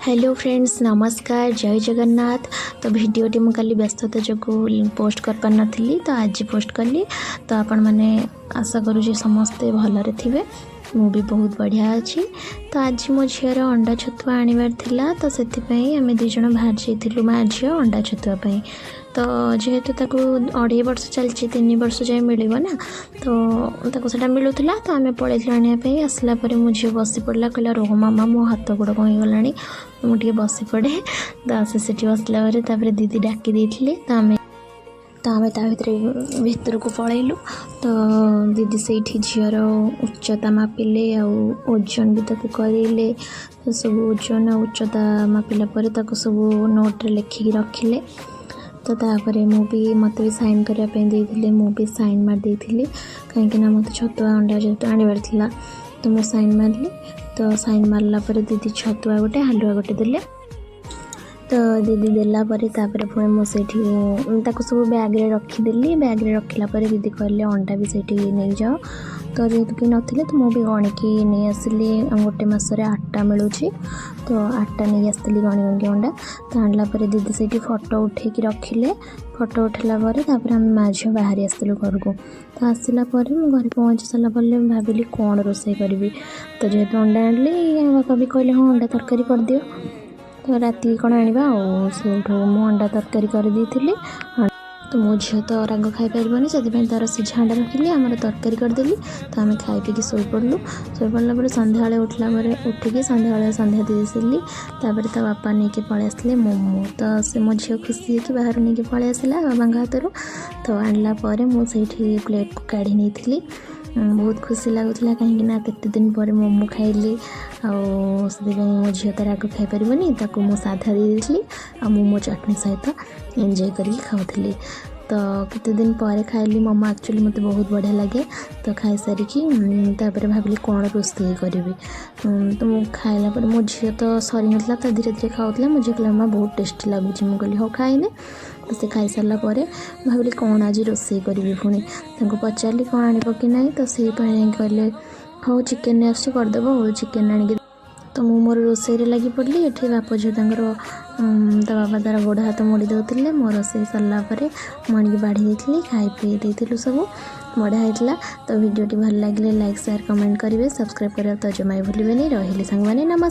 Hello friends, ନମସ୍କାର, ଜୟ ଜଗନ୍ନାଥ। ତ ଭିଡ଼ିଓଟି ମୁଁ କାଲି ବ୍ୟସ୍ତତା ଯୋଗୁଁ ପୋଷ୍ଟ କରିପାରିନଥିଲି, ତ ଆଜି ପୋଷ୍ଟ କଲି। ତ ଆପଣମାନେ, ଆଶା କରୁଛି ସମସ୍ତେ ଭଲରେ ଥିବେ। ମୁଁ ବି ବହୁତ ବଢ଼ିଆ ଅଛି। ତ ଆଜି ମୋ ଝିଅର ଅଣ୍ଡା ଛତୁଆ ଆଣିବାର ଥିଲା, ତ ସେଥିପାଇଁ ଆମେ ଦୁଇ ଜଣ ବାହାରି ଯାଇଥିଲୁ ମା ଝିଅ ଅଣ୍ଡା ଛତୁଆ ପାଇଁ। ତ ଯେହେତୁ ତାକୁ 2.5 ବର୍ଷ ଚାଲିଛି, 3 ବର୍ଷ ଯାଏଁ ମିଳିବ ନା, ତ ତାକୁ ସେଇଟା ମିଳୁଥିଲା। ତ ଆମେ ପଳେଇଥିଲୁ ଆଣିବା ପାଇଁ। ଆସିଲା ପରେ ମୋ ଝିଅ ବସି ପଡ଼ିଲା, କହିଲା, "ରୁହ ମାମା, ମୋ ହାତ ଗୋଡ଼ କ'ଣ ହେଇଗଲାଣି, ମୁଁ ଟିକେ ବସି ପଡ଼େ।" ତ ସେ ସେଠି ବସିଲା ପରେ ତାପରେ ଦିଦି ଡାକି ଦେଇଥିଲେ। ତ ଆମେ ତା ଭିତରେ ଭିତରକୁ ପଳେଇଲୁ। ତ ଦିଦି ସେଇଠି ଝିଅର ଉଚ୍ଚତା ମାପିଲେ ଆଉ ଓଜନ ବି ତାକୁ କରେଇଲେ। ତ ସବୁ ଓଜନ ଆଉ ଉଚ୍ଚତା ମାପିଲା ପରେ ତାକୁ ସବୁ ନୋଟ୍ରେ ଲେଖିକି ରଖିଲେ। ତ ତାପରେ ମୁଁ ବି ମୋତେ ବି ସାଇନ୍ କରିବା ପାଇଁ ଦେଇଥିଲେ, ମୁଁ ବି ସାଇନ୍ ମାରି ଦେଇଥିଲି, କାହିଁକିନା ମୋତେ ଛତୁଆ ଅଣ୍ଡା ଯେହେତୁ ଆଣିବାର ଥିଲା। ତ ମୁଁ ସାଇନ୍ ମାରିଲି। ତ ସାଇନ୍ ମାରିଲା ପରେ ଦିଦି ଛତୁଆ ଗୋଟେ, ହାଲୁଆ ଗୋଟେ ଦେଲେ। ତ ଦିଦି ଦେଲା ପରେ ତାପରେ ପୁଣି ମୁଁ ସେଇଠି ତାକୁ ସବୁ ବ୍ୟାଗ୍ରେ ରଖିଦେଲି। ବ୍ୟାଗ୍ରେ ରଖିଲା ପରେ ଦିଦି କହିଲେ, "ଅଣ୍ଡା ବି ସେଇଠି ନେଇଯାଅ।" ତ ଯେହେତୁ କେହି ନଥିଲେ, ତ ମୁଁ ବି ଗଣିକି ନେଇ ଆସିଲି। ଗୋଟେ ମାସରେ ଆଠଟା ମିଳୁଛି, ତ ଆଠଟା ନେଇ ଆସିଥିଲି ଗଣି ଗଣିକି ଅଣ୍ଡା। ତ ଆଣିଲା ପରେ ଦିଦି ସେଇଠି ଫଟୋ ଉଠେଇକି ରଖିଲେ। ଫଟୋ ଉଠେଇଲା ପରେ ତାପରେ ଆମେ ମା ଝିଅ ବାହାରି ଆସିଥିଲୁ ଘରକୁ। ତ ଆସିଲା ପରେ, ମୁଁ ଘରେ ପହଞ୍ଚି ସାରିଲା ପରେ ମୁଁ ଭାବିଲି କ'ଣ ରୋଷେଇ କରିବି। ତ ଯେହେତୁ ଅଣ୍ଡା ଆଣିଲି, ବାପା ବି କହିଲେ, "ହଁ, ଅଣ୍ଡା ତରକାରୀ କରିଦିଅ, ତ ରାତିକି କ'ଣ ଆଣିବା?" ଆଉ ସେଇଠୁ ମୁଁ ଅଣ୍ଡା ତରକାରୀ କରିଦେଇଥିଲି। ତ ମୋ ଝିଅ ତ ରାଗ ଖାଇପାରିବନି, ସେଥିପାଇଁ ତା'ର ସିଝା ଅଣ୍ଡା ରଖିଲି, ଆମର ତରକାରୀ କରିଦେଲି। ତ ଆମେ ଖାଇ ପିଇକି ଶୋଇପଡ଼ିଲୁ। ଶୋଇପଡ଼ିଲା ପରେ ସନ୍ଧ୍ୟାବେଳେ ଉଠିଲା ପରେ, ଉଠିକି ସନ୍ଧ୍ୟାବେଳେ ସନ୍ଧ୍ୟା ଦେଇସାରିଲି। ତାପରେ ତା ବାପା ନେଇକି ପଳେଇ ଆସିଲେ ମୋମୋ। ତ ସେ ମୋ ଝିଅ ଖୁସି ହେଇକି ବାହାରୁ ନେଇକି ପଳେଇ ଆସିଲା ବାବାଙ୍କ ହାତରୁ। ତ ଆଣିଲା ପରେ ମୁଁ ସେଇଠି ପ୍ଲେଟ୍କୁ କାଢ଼ି ନେଇଥିଲି। ବହୁତ ଖୁସି ଲାଗୁଥିଲା, କାହିଁକି ନା କେତେ ଦିନ ପରେ ମୋମୋ ଖାଇଲି। ଆଉ ସେଥିପାଇଁ ମୋ ଝିଅ ତ ରାଗ ଖାଇପାରିବନି, ତାକୁ ମୁଁ ସାଧା ଦେଇ ଦେଇଥିଲି ଆଉ ମୁଁ ମୋ ଚଟଣି ସହିତ ଏନ୍ଜୟ କରିକି ଖାଉଥିଲି। ତ କେତେ ଦିନ ପରେ ଖାଇଲି ମୋମୋ। ଆକ୍ଚୁଆଲି ମୋତେ ବହୁତ ବଢ଼ିଆ ଲାଗେ। ତ ଖାଇସାରିକି ତାପରେ ଭାବିଲି କ'ଣ ରୋଷେଇ କରିବି। ତ ମୁଁ ଖାଇଲା ପରେ ମୋ ଝିଅ ତ ସରିନଥିଲା, ତ ଧୀରେ ଧୀରେ ଖାଉଥିଲା। ମୋ ଝିଅ କହିଲା, "ମା, ବହୁତ ଟେଷ୍ଟି ଲାଗୁଛି।" ମୁଁ କହିଲି, "ହଉ, ଖାଇନେ।" ତ ସେ ଖାଇସାରିଲା ପରେ ଭାବିଲି କ'ଣ ଆଜି ରୋଷେଇ କରିବି। ପୁଣି ତାଙ୍କୁ ପଚାରିଲି କ'ଣ ଆଣିବ କି ନାହିଁ। ତ ସେଇ ପାଇଁ କହିଲେ, "ହଉ, ଚିକେନ୍ ଆସୁଛି, କରିଦେବ।" ହଉ, ଚିକେନ୍ ଆଣିକି ତ ମୁଁ ମୋର ରୋଷେଇରେ ଲାଗି ପଡ଼ିଲି। ଏଠି ବାପ ଝିଅ ତାଙ୍କର, ତା ବାବା ତାର ଗୋଡ଼ ହାତ ମୋଡ଼ି ଦେଉଥିଲେ। ମୋ ରୋଷେଇ ସରିଲା ପରେ ମୁଁ ଆଣିକି ବାଢ଼ି ଦେଇଥିଲି। ଖାଇ ପିଇ ଦେଇଥିଲୁ ସବୁ, ବଢ଼ିଆ ହେଇଥିଲା। ତ ଭିଡ଼ିଓଟି ଭଲ ଲାଗିଲେ ଲାଇକ୍, ସେୟାର, କମେଣ୍ଟ କରିବେ। ସବସ୍କ୍ରାଇବ୍ କରିବାକୁ ତ ଜମା ବି ଭୁଲିବେନି। ରହିଲି ସାଙ୍ଗମାନେ, ନମସ୍କାର।